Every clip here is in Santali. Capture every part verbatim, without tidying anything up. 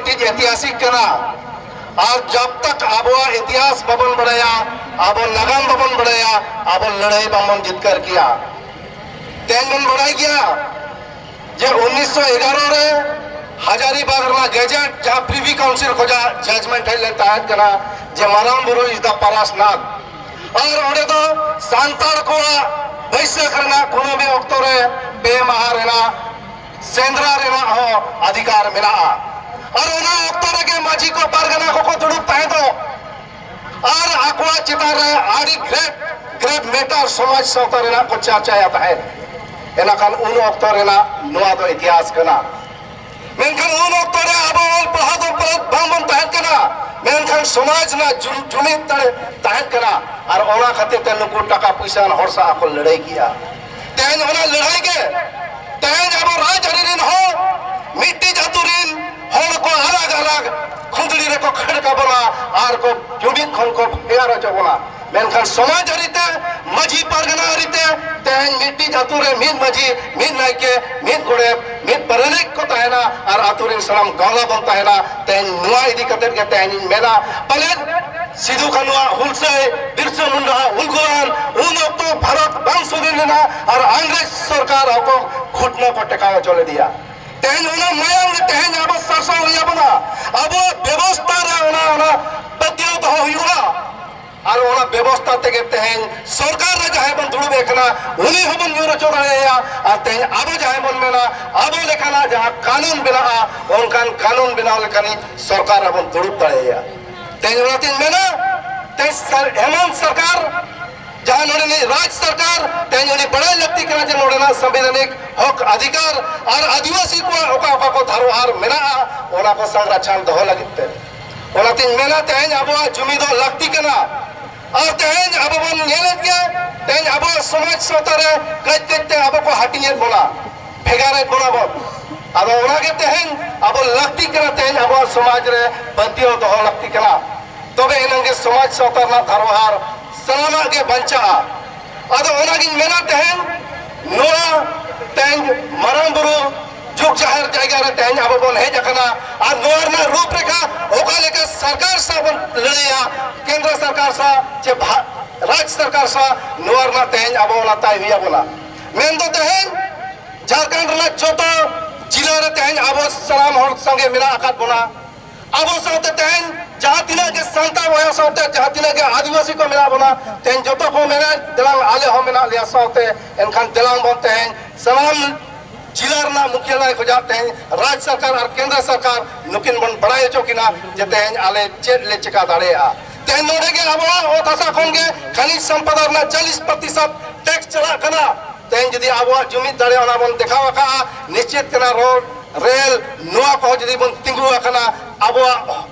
ᱢᱤᱫᱴᱤᱡ ᱮᱛᱤᱦᱟᱥᱤᱠ ᱠᱟᱱᱟ᱾ ᱟᱨ ᱡᱟᱵ ᱛᱟᱠ ᱟᱵᱚᱣᱟᱜ ᱤᱛᱤᱦᱟᱥ ᱵᱟᱵᱚᱱ ᱵᱟᱲᱟᱭᱟ, ᱟᱵᱚ ᱱᱟᱜᱟᱢ ᱵᱟᱵᱚᱱ ᱵᱟᱲᱟᱭᱟ, ᱟᱵᱚ ᱞᱟᱹᱲᱦᱟᱹᱭ ᱵᱟᱵᱚᱱ ᱡᱤᱛᱠᱟᱹᱨ ᱠᱮᱭᱟ᱾ ᱛᱮᱦᱮᱧ ᱵᱚᱱ ᱵᱟᱲᱟᱭ ᱜᱮᱭᱟ ᱡᱮ ᱩᱱᱤᱥᱥᱚ ᱮᱜᱟᱨᱚ ᱨᱮ ᱦᱟᱡᱟᱨᱤᱵᱟᱜᱽ ᱨᱮᱱᱟᱜ ᱜᱮᱡᱮᱴ, ᱡᱟᱦᱟᱸ ᱯᱨᱤᱵᱷᱤ ᱠᱟᱣᱩᱱᱥᱤᱞ ᱠᱷᱚᱱᱟᱜ ᱡᱟᱡᱽᱢᱮᱱᱴ ᱦᱮᱡ ᱞᱮᱱ ᱛᱟᱦᱮᱸᱫ ᱠᱟᱱᱟ ᱡᱮ ᱢᱟᱨᱟᱝ ᱵᱩᱨᱩ is the ᱯᱟᱨᱟᱥᱱᱟᱛᱷ᱾ ᱟᱨ ᱚᱸᱰᱮ ᱫᱚ ᱥᱟᱱᱛᱟᱲ ᱠᱚᱣᱟᱜ ᱵᱟᱹᱭᱥᱟᱹᱠᱷ ᱨᱮᱱᱟᱜ ᱠᱩᱱᱟᱹᱢᱤ ᱚᱠᱛᱚ ᱨᱮ ᱯᱮ ᱢᱟᱦᱟ ᱨᱮᱱᱟᱜ ᱥᱮᱸᱫᱽᱨᱟ ᱨᱮᱱᱟᱜ ᱦᱚᱸ ᱚᱫᱷᱤᱠᱟᱨ ᱢᱮᱱᱟᱜᱼᱟ᱾ ᱟᱨ ᱚᱱᱟ ᱚᱠᱛᱚ ᱨᱮᱜᱮ ᱢᱟᱹᱡᱷᱤ ᱠᱚ ᱯᱟᱨᱜᱟᱱᱟ ᱠᱚᱠᱚ ᱫᱩᱲᱩᱵ ᱛᱟᱦᱮᱸ ᱫᱚ ᱟᱨ ᱟᱠᱚᱣᱟᱜ ᱪᱮᱛᱟᱱ ᱨᱮ ᱟᱹᱰᱤ ᱜᱨᱮᱵᱷ ᱜᱨᱮᱵᱷ ᱢᱮᱴᱟᱨ ᱥᱚᱢᱟᱡᱽ ᱥᱟᱶᱛᱟ ᱨᱮᱱᱟᱜ ᱠᱚ ᱪᱟᱨᱪᱟᱭᱟ ᱛᱟᱦᱮᱸᱫ᱾ ᱮᱱᱟᱠᱷᱟᱱ ᱩᱱ ᱚᱠᱛᱚ ᱨᱮᱱᱟᱜ ᱱᱚᱣᱟ ᱫᱚ ᱤᱛᱤᱦᱟᱥ ᱠᱟᱱᱟ᱾ ᱢᱮᱱᱠᱷᱟᱱ ᱩᱱ ᱚᱠᱛᱚ ᱨᱮ ᱟᱵᱚ ᱚᱞ ᱯᱟᱲᱦᱟᱣ ᱫᱚ ᱯᱟᱞᱮᱫ ᱵᱟᱝᱵᱚᱱ ᱛᱟᱦᱮᱸ ᱠᱟᱱᱟ, ᱢᱮᱱᱠᱷᱟᱱ ᱥᱚᱢᱟᱡᱽ ᱨᱮᱱᱟᱜ ᱡᱩ- ᱡᱩᱢᱤᱫ ᱫᱟᱲᱮ ᱛᱟᱦᱮᱸ ᱠᱟᱱᱟ᱾ ᱟᱨ ᱚᱱᱟ ᱠᱷᱟᱹᱛᱤᱨ ᱛᱮ ᱱᱩᱠᱩ ᱴᱟᱠᱟ ᱯᱩᱭᱥᱟᱹ ᱟᱱ ᱦᱚᱲ ᱥᱟᱶ ᱟᱠᱚ ᱞᱟᱹᱲᱦᱟᱹᱭ ᱠᱮᱜᱼᱟ᱾ ᱛᱮᱦᱮᱧ ᱚᱱᱟ ᱞᱟᱹᱲᱦᱟᱹᱭ ᱜᱮ ᱛᱮᱦᱮᱧ ᱟᱵᱚ ᱨᱟᱡᱽᱟᱹᱨᱤ ᱨᱮᱱ ᱦᱚᱸ ᱢᱤᱫᱴᱤᱡ ᱟᱹᱛᱩ ᱨᱮᱱ ᱦᱚᱲ ᱠᱚ ᱟᱞᱟᱜᱽ ᱟᱞᱟᱜᱽ ᱠᱷᱩᱸᱫᱽᱲᱤ ᱨᱮᱠᱚ ᱠᱷᱟᱹᱲ ᱠᱟᱵᱚᱱᱟ ᱟᱨ ᱠᱚ ᱡᱩᱢᱤᱫ ᱠᱷᱚᱱ ᱠᱚ ᱵᱷᱮᱜᱟᱨ ᱦᱚᱪᱚ ᱵᱚᱱᱟ᱾ ᱢᱮᱱᱠᱷᱟᱱ ᱥᱚᱢᱟᱡᱽ ᱟᱹᱨᱤ ᱛᱮ, ᱢᱟᱹᱡᱷᱤ ᱯᱟᱨᱜᱟᱱᱟ ᱟᱹᱨᱤ ᱛᱮ ᱛᱮᱦᱮᱧ ᱢᱤᱫᱴᱤᱡ ᱟᱹᱛᱩ ᱨᱮ ᱢᱤᱫ ᱢᱟᱹᱡᱷᱤ, ᱢᱤᱫ ᱱᱟᱭᱠᱮ, ᱢᱤᱫ ᱜᱚᱰᱮᱛ, ᱢᱤᱫ ᱯᱟᱨᱟᱱᱤᱠ ᱠᱚ ᱛᱟᱦᱮᱱᱟ ᱟᱨ ᱟᱹᱛᱩ ᱨᱮᱱ ᱥᱟᱱᱟᱢ ᱜᱟᱶᱞᱟ ᱵᱚᱱ ᱛᱟᱦᱮᱱᱟ᱾ ᱛᱮᱦᱮᱧ ᱱᱚᱣᱟ ᱤᱫᱤ ᱠᱟᱛᱮᱫ ᱜᱮ ᱛᱮᱦᱮᱧ ᱤᱧ ᱢᱮᱱᱟ, ᱯᱟᱞᱮᱫ ᱥᱤᱫᱩ ᱠᱟᱹᱱᱩᱣᱟᱜ ᱦᱩᱞᱥᱟᱹᱭ, ᱵᱤᱨᱥᱟ ᱢᱩᱱᱰᱟᱣᱟᱜ ᱩᱞᱜᱩᱣᱟᱱ ᱩᱱ ᱚᱠᱛᱚ ᱵᱷᱟᱨᱚᱛ ᱵᱟᱝ ᱥᱩᱫᱷᱤᱱ ᱞᱮᱱᱟ ᱟᱨ ᱤᱝᱨᱮᱡᱽ ᱥᱚᱨᱠᱟᱨ ᱟᱠᱚ ᱜᱷᱩᱴᱱᱟ ᱠᱚ ᱴᱮᱠᱟᱣ ᱦᱚᱪᱚ ᱞᱮᱫᱮᱭᱟ᱾ ᱛᱮᱦᱮᱧ ᱚᱱᱟ ᱢᱟᱭᱟᱢ ᱜᱮ ᱛᱮᱦᱮᱧ ᱟᱵᱚ ᱥᱟᱨᱥᱟᱣ ᱦᱩᱭ ᱟᱵᱚᱱᱟ᱾ ᱟᱵᱚᱣᱟᱜ ᱵᱮᱵᱚᱥᱛᱷᱟ ᱨᱮ ᱚᱱᱟ, ᱚᱱᱟ ᱯᱟᱹᱛᱭᱟᱹᱣ ᱫᱚᱦᱚ ᱦᱩᱭᱩᱜᱼᱟ᱾ ᱟᱨ ᱚᱱᱟ ᱵᱮᱵᱚᱥᱛᱷᱟ ᱛᱮᱜᱮ ᱛᱮᱦᱮᱧ ᱥᱚᱨᱠᱟᱨ ᱨᱮ ᱡᱟᱦᱟᱸᱭ ᱵᱚᱱ ᱫᱩᱲᱩᱵ ᱮ ᱠᱟᱱᱟ, ᱩᱱᱤ ᱦᱚᱸᱵᱚᱱ ᱧᱩᱨ ᱦᱚᱪᱚ ᱫᱟᱲᱮᱭᱟᱭᱟ᱾ ᱟᱨ ᱛᱮᱦᱮᱧ ᱟᱵᱚ ᱡᱟᱦᱟᱸᱭ ᱵᱚᱱ ᱢᱮᱱᱟ, ᱟᱵᱚ ᱞᱮᱠᱟᱱᱟᱜ ᱡᱟᱦᱟᱸ ᱠᱟᱹᱱᱩᱱ ᱵᱮᱱᱟᱜᱼᱟ, ᱚᱱᱠᱟᱱ ᱠᱟᱹᱱᱩᱱ ᱵᱮᱱᱟᱣ ᱞᱮᱠᱟᱱᱤᱡ ᱥᱚᱨᱠᱟᱨ ᱨᱮᱵᱚᱱ ᱫᱩᱲᱩᱵ ᱫᱟᱲᱮᱭᱟᱭᱟ᱾ ᱛᱮᱦᱮᱧ ᱚᱱᱟᱛᱤᱧ ᱢᱮᱱᱟ, ᱛᱮᱦᱮᱧ ᱥᱟᱨ-, ᱦᱮᱢᱚᱱᱛ ᱥᱚᱨᱠᱟᱨ, ᱡᱟᱦᱟᱸ ᱱᱚᱰᱮᱱᱤᱡ ᱨᱟᱡᱽ ᱥᱚᱨᱠᱟᱨ, ᱛᱮᱦᱮᱧ ᱩᱱᱤ ᱵᱟᱲᱟᱭ ᱞᱟᱹᱠᱛᱤ ᱠᱟᱱᱟ ᱡᱮ ᱱᱚᱰᱮᱱᱟᱜ ᱥᱚᱝᱵᱤᱫᱷᱟᱱᱤᱠ ᱦᱚᱠ ᱚᱫᱷᱤᱠᱟᱨ ᱟᱨ ᱟᱹᱫᱤᱵᱟᱹᱥᱤ ᱠᱚᱣᱟᱜ ᱚᱠᱟ ᱚᱠᱟ ᱠᱚ ᱫᱷᱟᱨᱚᱦᱟᱨ ᱢᱮᱱᱟᱜᱼᱟ, ᱚᱱᱟ ᱠᱚ ᱥᱚᱝᱨᱚᱠᱷᱚᱱ ᱫᱚᱦᱚ ᱞᱟᱹᱜᱤᱫ ᱛᱮ᱾ ᱚᱱᱟᱛᱤᱧ ᱢᱮᱱᱟ, ᱛᱮᱦᱮᱧ ᱟᱵᱚᱣᱟᱜ ᱡᱩᱢᱤᱫᱚᱜ ᱞᱟᱹᱠᱛᱤ ᱠᱟᱱᱟ᱾ ᱟᱨ ᱛᱮᱦᱮᱧ ᱟᱵᱚ ᱵᱚᱱ ᱧᱮᱞᱮᱫ ᱜᱮᱭᱟ, ᱛᱮᱦᱮᱧ ᱟᱵᱚᱣᱟᱜ ᱥᱚᱢᱟᱡᱽ ᱥᱟᱶᱛᱟ ᱨᱮ ᱠᱟᱹᱡ ᱠᱟᱹᱡ ᱛᱮ ᱟᱵᱚ ᱠᱚ ᱦᱟᱹᱴᱤᱧᱮᱫ ᱵᱚᱱᱟ, ᱵᱷᱮᱜᱟᱨᱮᱫ ᱵᱚᱱᱟ ᱵᱚᱱ᱾ ᱟᱫᱚ ᱚᱱᱟᱜᱮ ᱛᱮᱦᱮᱧ ᱟᱵᱚ ᱞᱟᱹᱠᱛᱤ ᱠᱟᱱᱟ, ᱛᱮᱦᱮᱧ ᱟᱵᱚᱣᱟᱜ ᱥᱚᱢᱟᱡᱽ ᱨᱮ ᱯᱟᱹᱛᱭᱟᱹᱣ ᱫᱚᱦᱚ ᱞᱟᱹᱠᱛᱤ ᱠᱟᱱᱟ᱾ ᱛᱚᱵᱮ ᱮᱱᱟᱝ ᱜᱮ ᱥᱚᱢᱟᱡᱽ ᱥᱟᱶᱛᱟ ᱨᱮᱱᱟᱜ ᱫᱷᱟᱨᱚᱦᱟᱨ ᱥᱟᱱᱟᱢᱟᱜ ᱜᱮ ᱵᱟᱧᱪᱟᱜᱼᱟ᱾ ᱟᱫᱚ ᱚᱱᱟᱜᱤᱧ ᱢᱮᱱᱟ, ᱛᱮᱦᱮᱧ ᱱᱚᱣᱟ ᱛᱮᱦᱮᱧ ᱢᱟᱨᱟᱝ ᱵᱩᱨᱩ ᱡᱩᱜᱽ ᱡᱟᱦᱮᱨ ᱡᱟᱭᱜᱟ ᱨᱮ ᱛᱮᱦᱮᱧ ᱟᱵᱚ ᱵᱚᱱ ᱦᱮᱡ ᱟᱠᱟᱱᱟ᱾ ᱟᱨ ᱱᱚᱣᱟ ᱨᱮᱱᱟᱜ ᱨᱩᱯ ᱨᱮᱠᱷᱟ ᱚᱠᱟ ᱞᱮᱠᱟ ᱥᱚᱨᱠᱟᱨ ᱥᱟᱶ ᱵᱚᱱ ᱞᱟᱹᱲᱦᱟᱹᱭᱟ, ᱠᱮᱱᱫᱨᱚ ᱥᱚᱨᱠᱟᱨ ᱥᱟᱶ ᱪᱮ ᱵᱷᱟ-, ᱨᱟᱡᱽ ᱥᱚᱨᱠᱟᱨ ᱥᱟᱶ, ᱱᱚᱣᱟ ᱨᱮᱱᱟᱜ ᱛᱮᱦᱮᱧ ᱟᱵᱚ ᱚᱱᱟ ᱛᱟᱭ ᱦᱩᱭ ᱟᱵᱚᱱᱟ᱾ ᱢᱮᱱᱫᱚ ᱛᱮᱦᱮᱧ ᱡᱷᱟᱲᱠᱷᱚᱸᱰ ᱨᱮᱱᱟᱜ ᱡᱚᱛᱚ ᱡᱤᱞᱟ ᱨᱮ ᱛᱮᱦᱮᱧ ᱟᱵᱚ ᱥᱟᱱᱟᱢ ᱦᱚᱲ ᱥᱚᱸᱜᱮ ᱢᱮᱱᱟᱜ ᱟᱠᱟᱫ ᱵᱚᱱᱟ᱾ ᱟᱵᱚ ᱥᱟᱶᱛᱮ ᱛᱮᱦᱮᱧ ᱡᱟᱦᱟᱸ ᱛᱤᱱᱟᱹᱜ ᱜᱮ ᱥᱟᱱᱛᱟᱲ ᱵᱚᱭᱦᱟ ᱥᱟᱶᱛᱮ ᱡᱟᱦᱟᱸ ᱛᱤᱱᱟᱹᱜ ᱜᱮ ᱟᱹᱫᱤᱵᱟᱹᱥᱤ ᱠᱚ ᱢᱮᱱᱟᱜ ᱵᱚᱱᱟ, ᱛᱮᱦᱮᱧ ᱡᱚᱛᱚ ᱠᱚ ᱢᱮᱱᱟ, "ᱫᱮᱞᱟᱝ, ᱟᱞᱮ ᱦᱚᱸ ᱢᱮᱱᱟᱜ ᱞᱮᱭᱟ ᱥᱟᱶᱛᱮ, ᱮᱱᱠᱷᱟᱱ ᱫᱮᱞᱟᱝ ᱵᱚᱱ ᱛᱮᱦᱮᱧ ᱥᱟᱱᱟᱢ ᱡᱤᱞᱟ ᱨᱮᱱᱟᱜ ᱢᱩᱠᱷᱤᱭᱟᱹ ᱞᱟᱭ ᱠᱷᱚᱡᱟᱜ ᱛᱮᱦᱮᱧ ᱨᱟᱡᱽ ᱥᱚᱨᱠᱟᱨ ᱟᱨ ᱠᱮᱱᱫᱨᱚ ᱥᱚᱨᱠᱟᱨ ᱱᱩᱠᱤᱱ ᱵᱚᱱ ᱵᱟᱲᱟᱭ ᱦᱚᱪᱚ ᱠᱤᱱᱟ ᱡᱮ ᱛᱮᱦᱮᱧ ᱟᱞᱮ ᱪᱮᱫ ᱞᱮ ᱪᱮᱠᱟ ᱫᱟᱲᱮᱭᱟᱜᱼᱟ᱾" ᱛᱮᱦᱮᱧ ᱱᱚᱰᱮ ᱜᱮ ᱟᱵᱚᱣᱟᱜ ᱚᱛ ᱦᱟᱥᱟ ᱠᱷᱚᱱ ᱜᱮ ᱠᱷᱟᱱᱤᱡᱽ ᱥᱚᱢᱯᱚᱫᱟ ᱨᱮᱱᱟᱜ ᱪᱚᱞᱞᱤᱥ ᱯᱨᱚᱛᱤᱥᱚᱛ ᱴᱮᱠᱥ ᱪᱟᱞᱟᱜ ᱠᱟᱱᱟ᱾ ᱛᱮᱦᱮᱧ ᱡᱩᱫᱤ ᱟᱵᱚᱣᱟᱜ ᱡᱩᱢᱤᱫ ᱫᱟᱲᱮ ᱚᱱᱟ ᱵᱚᱱ ᱫᱮᱠᱷᱟᱣ ᱟᱠᱟᱫᱼᱟ, ᱱᱤᱥᱪᱤᱛ ᱠᱟᱱᱟ ᱨᱳᱰ, ᱨᱮᱞ, ᱱᱚᱣᱟ ᱠᱚᱦᱚᱸ ᱡᱩᱫᱤ ᱵᱚᱱ ᱛᱤᱸᱜᱩ ᱟᱠᱟᱱᱟ, ᱟᱵᱚᱣᱟᱜ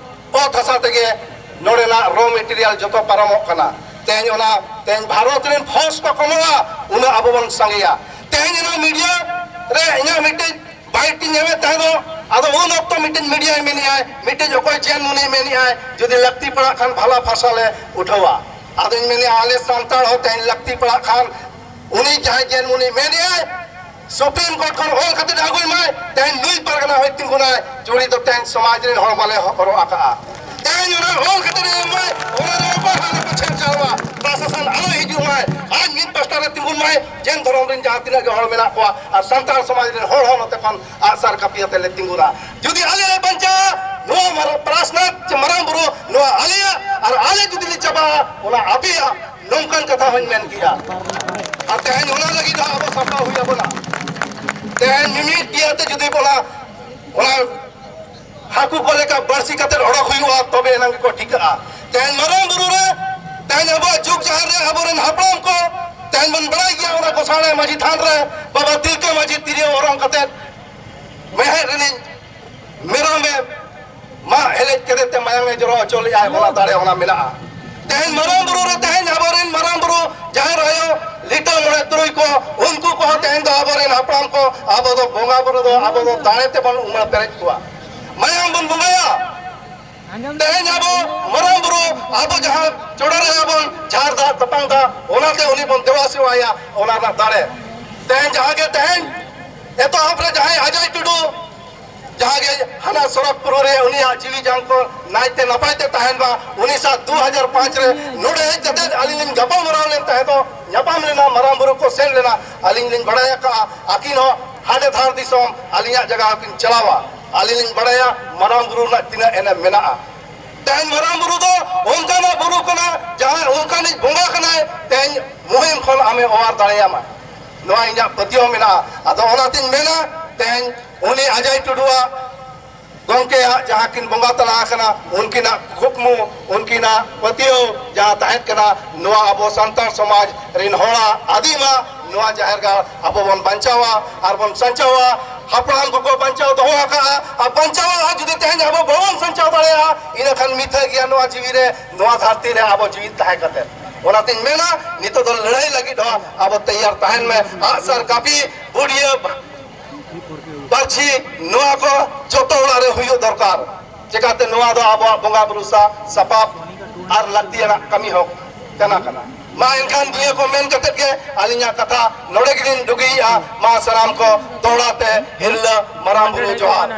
ᱚᱛ ᱦᱟᱥᱟ ᱛᱮᱜᱮ ᱱᱚᱰᱮᱱᱟᱜ ᱨᱚ ᱢᱮᱴᱮᱨᱤᱭᱟᱞ ᱡᱚᱛᱚ ᱯᱟᱨᱚᱢᱚᱜ ᱠᱟᱱᱟ᱾ ᱛᱮᱦᱮᱧ ᱚᱱᱟ, ᱛᱮᱦᱮᱧ ᱵᱷᱟᱨᱚᱛ ᱨᱮᱱ ᱯᱷᱳᱨᱥ ᱠᱚ ᱠᱚᱢᱚᱜᱼᱟ, ᱩᱱᱟᱹᱜ ᱟᱵᱚ ᱵᱚᱱ ᱥᱟᱸᱜᱮᱭᱟ᱾ ᱛᱮᱦᱮᱧ ᱚᱱᱟ ᱢᱤᱰᱤᱭᱟ ᱨᱮ ᱤᱧᱟᱹᱜ ᱢᱤᱫᱴᱤᱡ ᱵᱟᱭᱤᱴ ᱤᱧ ᱧᱟᱢᱮᱫ ᱛᱟᱦᱮᱸ ᱫᱚ, ᱟᱫᱚ ᱩᱱ ᱚᱠᱛᱚ ᱢᱤᱫᱴᱤᱡ ᱢᱤᱰᱤᱭᱟᱭ ᱢᱮᱱᱮᱜᱼᱟᱭ, ᱢᱤᱫᱴᱤᱡ ᱚᱠᱚᱭ ᱡᱮᱱ ᱢᱩᱱᱤ ᱢᱮᱱᱮᱜᱼᱟᱭ, ᱡᱩᱫᱤ ᱞᱟᱹᱠᱛᱤ ᱯᱟᱲᱟᱜ ᱠᱷᱟᱱ ᱵᱷᱟᱞᱟ ᱯᱷᱟᱥᱟ ᱞᱮ ᱩᱴᱷᱟᱹᱣᱟ᱾ ᱟᱫᱚᱧ ᱢᱮᱱᱮᱜᱼᱟ, ᱟᱞᱮ ᱥᱟᱱᱛᱟᱲ ᱦᱚᱸ ᱛᱮᱦᱮᱧ ᱞᱟᱹᱠᱛᱤ ᱯᱟᱲᱟᱜ ᱠᱷᱟᱱ ᱩᱱᱤ ᱡᱟᱦᱟᱸᱭ ᱡᱮᱱ ᱢᱩᱱᱤ ᱢᱮᱱᱮᱜᱼᱟᱭ, ᱥᱩᱯᱨᱤᱢ ᱠᱳᱨᱴ ᱠᱷᱚᱱ ᱚᱞ ᱠᱟᱛᱮ ᱟᱹᱜᱩᱭ ᱢᱟᱭ, ᱛᱮᱦᱮᱧ ᱱᱩᱭ ᱯᱟᱨᱜᱟᱱᱟ ᱦᱚᱭ ᱛᱤᱸᱜᱩᱱᱟᱭ, ᱪᱩᱲᱤ ᱫᱚ ᱛᱮᱦᱮᱧ ᱥᱚᱢᱟᱡᱽ ᱨᱮᱱ ᱦᱚᱲ ᱵᱟᱞᱮ ᱦᱚᱨᱚᱜ ᱟᱠᱟᱜᱼᱟ᱾ ᱛᱮᱦᱮᱧ ᱚᱱᱟ ᱚᱞ ᱠᱟᱛᱮ ᱮᱢ ᱢᱟᱭ, ᱚᱱᱟ ᱨᱮ ᱚᱠᱚᱭ ᱦᱚᱸ ᱟᱞᱚ ᱠᱚ ᱪᱷᱮᱲ ᱪᱷᱟᱲᱚᱜᱼᱟ᱾ ᱯᱨᱚᱥᱟᱥᱚᱱ ᱟᱞᱚᱭ ᱦᱤᱡᱩᱜ ᱢᱟᱭ, ᱟᱡ ᱢᱤᱫ ᱯᱟᱥᱴᱟ ᱨᱮ ᱛᱤᱸᱜᱩᱱ ᱢᱟᱭ, ᱡᱮᱱ ᱫᱷᱚᱨᱚᱢ ᱨᱮᱱ ᱡᱟᱦᱟᱸ ᱛᱤᱱᱟᱹᱜ ᱜᱮ ᱦᱚᱲ ᱢᱮᱱᱟᱜ ᱠᱚᱣᱟ ᱟᱨ ᱥᱟᱱᱛᱟᱲ ᱥᱚᱢᱟᱡᱽ ᱨᱮᱱ ᱦᱚᱲ ᱦᱚᱸ ᱱᱚᱛᱮ ᱠᱷᱚᱱ ᱟᱜᱼᱥᱟᱨ ᱠᱟᱹᱯᱤ ᱟᱛᱮ ᱞᱮ ᱛᱤᱸᱜᱩᱱᱟ᱾ ᱡᱩᱫᱤ ᱟᱞᱮ ᱞᱮ ᱵᱟᱧᱪᱟᱜᱼᱟ, ᱱᱚᱣᱟ ᱢᱟᱨᱟᱝ ᱯᱨᱟᱥᱱᱟᱛ ᱪᱮ ᱢᱟᱨᱟᱝ ᱵᱩᱨᱩ ᱱᱚᱣᱟ ᱟᱞᱮᱭᱟᱜ, ᱟᱨ ᱟᱞᱮ ᱡᱩᱫᱤ ᱞᱮ ᱪᱟᱵᱟᱜᱼᱟ, ᱚᱱᱟ ᱟᱯᱮᱭᱟᱜ᱾ ᱱᱚᱝᱠᱟᱱ ᱠᱟᱛᱷᱟ ᱦᱚᱸᱧ ᱢᱮᱱ ᱠᱮᱭᱟ᱾ ᱟᱨ ᱛᱮᱦᱮᱧ ᱚᱱᱟ ᱞᱟᱹᱜᱤᱫ ᱦᱚᱸ ᱟᱵᱚ ᱥᱟᱯᱲᱟᱣ ᱦᱩᱭ ᱟᱵᱚᱱᱟ᱾ ᱛᱮᱦᱮᱧ ᱢᱤᱢᱤᱫ ᱜᱮ ᱟᱛᱮ ᱡᱩᱫᱤ ᱚᱱᱟ, ᱚᱱᱟ ᱦᱟᱹᱠᱩ ᱠᱚ ᱞᱮᱠᱟ ᱵᱟᱹᱲᱥᱤ ᱠᱟᱛᱮ ᱚᱰᱚᱠ ᱦᱩᱭᱩᱜᱼᱟ, ᱛᱚᱵᱮ ᱮᱱᱟᱝ ᱜᱮᱠᱚ ᱴᱷᱤᱠᱟᱹᱜᱼᱟ᱾ ᱛᱮᱦᱮᱧ ᱢᱟᱨᱟᱝ ᱵᱩᱨᱩ ᱨᱮ, ᱛᱮᱦᱮᱧ ᱟᱵᱚᱣᱟᱜ ᱡᱩᱜᱽ ᱡᱟᱦᱮᱨ ᱨᱮ ᱟᱵᱚᱨᱮᱱ ᱦᱟᱯᱲᱟᱢ ᱠᱚ, ᱛᱮᱦᱮᱧ ᱵᱚᱱ ᱵᱟᱲᱟᱭ ᱜᱮᱭᱟ, ᱚᱱᱟ ᱜᱚᱥᱟᱬᱮ ᱢᱟᱹᱡᱷᱤ ᱛᱷᱟᱱ ᱨᱮ ᱵᱟᱵᱟ ᱛᱤᱞᱠᱟᱹ ᱢᱟᱹᱡᱷᱤ ᱛᱤᱨᱭᱳ ᱚᱨᱚᱝ ᱠᱟᱛᱮ ᱢᱮᱬᱦᱮᱫ ᱨᱤᱱᱤᱡ ᱢᱮᱨᱚᱢᱮ ᱢᱟᱜ ᱦᱮᱞᱮᱡ ᱠᱮᱫᱮ ᱛᱮ ᱢᱟᱭᱟᱝ ᱮ ᱡᱚᱨᱚ ᱦᱚᱪᱚ ᱞᱮᱫᱼᱟᱭ, ᱚᱱᱟ ᱫᱟᱲᱮ ᱚᱱᱟ ᱢᱮᱱᱟᱜᱼᱟ᱾ ᱛᱮᱦᱮᱧ ᱢᱟᱨᱟᱝ ᱵᱩᱨᱩ ᱨᱮ, ᱛᱮᱦᱮᱧ ᱟᱵᱚᱨᱮᱱ ᱢᱟᱨᱟᱝ ᱵᱩᱨᱩ, ᱡᱟᱦᱮᱨ ᱟᱭᱳ, ᱞᱤᱴᱟᱹ ᱢᱚᱬᱮ ᱛᱩᱨᱩᱭ ᱠᱚ, ᱩᱱᱠᱩ ᱠᱚᱦᱚᱸ ᱛᱮᱦᱮᱧ ᱫᱚ ᱟᱵᱚᱨᱮᱱ ᱦᱟᱯᱲᱟᱢ ᱠᱚ, ᱟᱵᱚ ᱫᱚ ᱵᱚᱸᱜᱟ ᱵᱩᱨᱩ ᱫᱚ ᱟᱵᱚ ᱫᱚ ᱫᱟᱲᱮ ᱛᱮᱵᱚᱱ ᱩᱢᱟᱹᱲ ᱯᱮᱨᱮᱡ ᱠᱚᱣᱟ, ᱢᱟᱭᱟᱝ ᱵᱚᱱ ᱵᱚᱸᱜᱟᱭᱟ᱾ ᱛᱮᱦᱮᱧ ᱟᱵᱚ ᱢᱟᱨᱟᱝ ᱵᱩᱨᱩ, ᱟᱵᱚ ᱡᱟᱦᱟᱸ ᱪᱚᱰᱚᱨ ᱟᱭᱟ ᱵᱚᱱ ᱡᱷᱟᱨ ᱫᱟᱜ ᱛᱟᱯᱟᱝ ᱫᱟᱜ, ᱚᱱᱟᱛᱮ ᱩᱱᱤ ᱵᱚᱱ ᱫᱮᱵᱟ ᱥᱮᱵᱟᱭᱟ, ᱚᱱᱟ ᱨᱮᱱᱟᱜ ᱫᱟᱲᱮ᱾ ᱛᱮᱦᱮᱧ ᱡᱟᱦᱟᱸ ᱜᱮ ᱛᱮᱦᱮᱧ ᱮᱛᱚᱦᱚᱵ ᱨᱮ ᱡᱟᱦᱟᱸᱭ ᱟᱡᱚᱭ ᱴᱩᱰᱩ, ᱡᱟᱦᱟᱸ ᱜᱮ ᱦᱟᱱᱟ ᱥᱚᱨᱚᱜᱽᱯᱩᱨ ᱨᱮ ᱩᱱᱤᱭᱟᱜ ᱡᱤᱣᱤ ᱡᱟᱝ ᱠᱚ ᱱᱟᱭᱛᱮ ᱱᱟᱯᱟᱭ ᱛᱮ ᱛᱟᱦᱮᱱ ᱢᱟ, ᱩᱱᱤ ᱥᱟᱶ ᱫᱩ ᱦᱟᱡᱟᱨ ᱯᱟᱸᱪ ᱨᱮ ᱱᱚᱰᱮ ᱦᱮᱡ ᱠᱟᱛᱮ ᱟᱹᱞᱤᱧ ᱞᱤᱧ ᱜᱟᱯᱟᱞ ᱢᱟᱨᱟᱣ ᱞᱮᱱ ᱛᱟᱦᱮᱸ ᱫᱚ, ᱧᱟᱯᱟᱢ ᱞᱮᱱᱟ, ᱢᱟᱨᱟᱝ ᱵᱩᱨᱩ ᱠᱚ ᱥᱮᱱ ᱞᱮᱱᱟ᱾ ᱟᱹᱞᱤᱧ ᱞᱤᱧ ᱵᱟᱲᱟᱭ ᱟᱠᱟᱫᱼᱟ, ᱟᱹᱠᱤᱱ ᱦᱚᱸ ᱦᱟᱸᱰᱮ ᱫᱷᱟᱨ ᱫᱤᱥᱚᱢ ᱟᱹᱞᱤᱧᱟᱜ ᱡᱟᱭᱜᱟ ᱦᱚᱸᱠᱤᱱ ᱪᱟᱞᱟᱣᱟ᱾ ᱟᱹᱞᱤᱧ ᱞᱤᱧ ᱵᱟᱲᱟᱭᱟ ᱢᱟᱨᱟᱝ ᱵᱩᱨᱩ ᱨᱮᱱᱟᱜ ᱛᱤᱱᱟᱹᱜ ᱮᱱᱮᱢ ᱢᱮᱱᱟᱜᱼᱟ᱾ ᱛᱮᱦᱮᱧ ᱢᱟᱨᱟᱝ ᱵᱩᱨᱩ ᱫᱚ ᱚᱱᱠᱟᱱᱟᱜ ᱵᱩᱨᱩ ᱠᱟᱱᱟ, ᱡᱟᱦᱟᱸ ᱚᱱᱠᱟᱱᱤᱡ ᱵᱚᱸᱜᱟ ᱠᱟᱱᱟᱭ, ᱛᱮᱦᱮᱧ ᱢᱩᱦᱤᱢ ᱠᱷᱚᱱ ᱟᱢᱮ ᱚᱣᱟᱨ ᱫᱟᱲᱮᱭᱟᱢᱟ, ᱱᱚᱣᱟ ᱤᱧᱟᱹᱜ ᱯᱟᱹᱛᱭᱟᱹᱣ ᱢᱮᱱᱟᱜᱼᱟ᱾ ᱟᱫᱚ ᱚᱱᱟᱛᱤᱧ ᱢᱮᱱᱟ, ᱛᱮᱦᱮᱧ ᱩᱱᱤ ᱚᱡᱚᱭ ᱴᱩᱰᱩᱣᱟᱜ ᱜᱚᱢᱠᱮᱭᱟᱜ ᱡᱟᱦᱟᱸ ᱠᱤᱱ ᱵᱚᱸᱜᱟ ᱛᱟᱞᱟ ᱟᱠᱟᱱᱟ, ᱩᱱᱠᱤᱱᱟᱜ ᱠᱩᱠᱢᱩ, ᱩᱱᱠᱤᱱᱟᱜ ᱯᱟᱹᱛᱭᱟᱹᱣ ᱡᱟᱦᱟᱸ ᱛᱟᱦᱮᱸ ᱠᱟᱱᱟ, ᱱᱚᱣᱟ ᱟᱵᱚ ᱥᱟᱱᱛᱟᱲ ᱥᱚᱢᱟᱡᱽ ᱨᱤᱱ ᱦᱚᱲᱟᱜ ᱟᱹᱫᱤᱢᱟ ᱱᱚᱣᱟ ᱡᱟᱦᱮᱨ ᱜᱟᱲ ᱟᱵᱚ ᱵᱚᱱ ᱵᱟᱧᱪᱟᱣᱟ ᱟᱨ ᱵᱚᱱ ᱥᱟᱧᱪᱟᱣᱟ᱾ ᱦᱟᱯᱲᱟᱢ ᱠᱚᱠᱚ ᱵᱟᱧᱪᱟᱣ ᱫᱚᱦᱚ ᱟᱠᱟᱫᱼᱟ, ᱟᱨ ᱵᱟᱧᱪᱟᱣ ᱟᱨ ᱡᱩᱫᱤ ᱛᱮᱦᱮᱧ ᱟᱵᱚ ᱵᱟᱵᱚᱱ ᱥᱟᱧᱪᱟᱣ ᱫᱟᱲᱮᱭᱟᱜᱼᱟ, ᱤᱱᱟᱹᱠᱷᱟᱱ ᱢᱤᱛᱷᱟᱹ ᱜᱮᱭᱟ ᱱᱚᱣᱟ ᱡᱤᱣᱤ ᱨᱮ, ᱱᱚᱣᱟ ᱫᱷᱟᱹᱨᱛᱤ ᱨᱮ ᱟᱵᱚ ᱡᱤᱣᱤᱫ ᱛᱟᱦᱮᱸ ᱠᱟᱛᱮ᱾ ᱚᱱᱟᱛᱤᱧ ᱢᱮᱱᱟ, ᱱᱤᱛᱚᱜ ᱫᱚ ᱞᱟᱹᱲᱦᱟᱹᱭ ᱞᱟᱹᱜᱤᱫ ᱦᱚᱸ ᱟᱵᱚ ᱛᱮᱭᱟᱨ ᱛᱟᱦᱮᱱ ᱢᱮ᱾ ᱟᱜᱼᱥᱟᱨ, ᱠᱟᱹᱯᱤ, ᱵᱩᱰᱭᱟᱹ, ᱯᱟᱹᱨᱪᱷᱤ, ᱱᱚᱣᱟ ᱠᱚ ᱡᱚᱛᱚ ᱚᱲᱟᱜ ᱨᱮ ᱦᱩᱭᱩᱜ ᱫᱚᱨᱠᱟᱨ᱾ ᱪᱮᱠᱟᱛᱮ ᱱᱚᱣᱟ ᱫᱚ ᱟᱵᱚᱣᱟᱜ ᱵᱚᱸᱜᱟ ᱵᱩᱨᱩ ᱥᱟᱶ ᱥᱟᱯᱟᱵ ᱟᱨ ᱞᱟᱹᱠᱛᱤᱭᱟᱱᱟᱜ ᱠᱟᱹᱢᱤ ᱦᱚᱸ ᱠᱟᱱᱟ ᱠᱟᱱᱟ᱾ ᱢᱟ ᱮᱱᱠᱷᱟᱱ ᱱᱤᱭᱟᱹ ᱠᱚ ᱢᱮᱱ ᱠᱟᱛᱮ ᱜᱮ ᱟᱹᱞᱤᱧᱟᱜ ᱠᱟᱛᱷᱟ ᱱᱚᱰᱮ ᱜᱮᱞᱤᱧ ᱰᱩᱜᱤᱭᱮᱫᱼᱟ᱾ ᱢᱟ ᱥᱟᱱᱟᱢ ᱠᱚ ᱫᱚᱦᱲᱟ ᱛᱮ ᱦᱤᱨᱞᱟᱹ ᱢᱟᱨᱟᱝ ᱵᱩᱨᱩ ᱡᱚᱦᱟᱨ᱾